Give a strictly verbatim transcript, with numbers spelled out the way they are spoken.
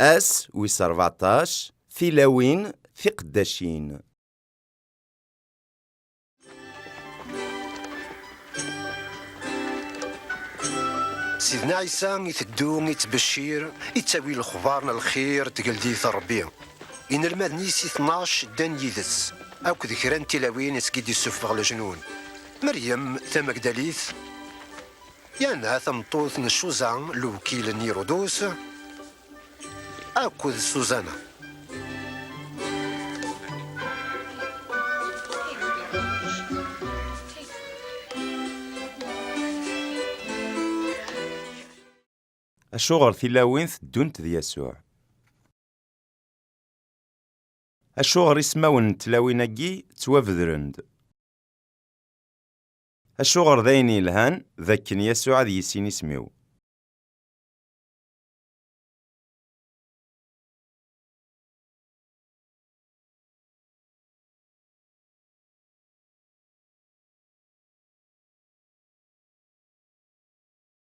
Ass wis rbeɛṭac, tilawin tiqeddacin. Sidna Ɛisa iteddu, ittbeccir, ittawi lexbar n lxir d tgeldit n Ṛebbi. Inelmaden-is i tnac ddan yid-s, akked kra n tilawin i s-d-issufeɣ leǧnun. Meryem Tamagdalit, Yana tameṭṭut n Cuza, lewkil n Yirudus, akked Suzana. Acuɣer tilawin teddunt d Yasuɛ? Acuɣer ismawen n tlawin-agi ttwabedren-d? Acuɣer d ayen yelhan d akken Yasuɛ ad yissin isem-iw?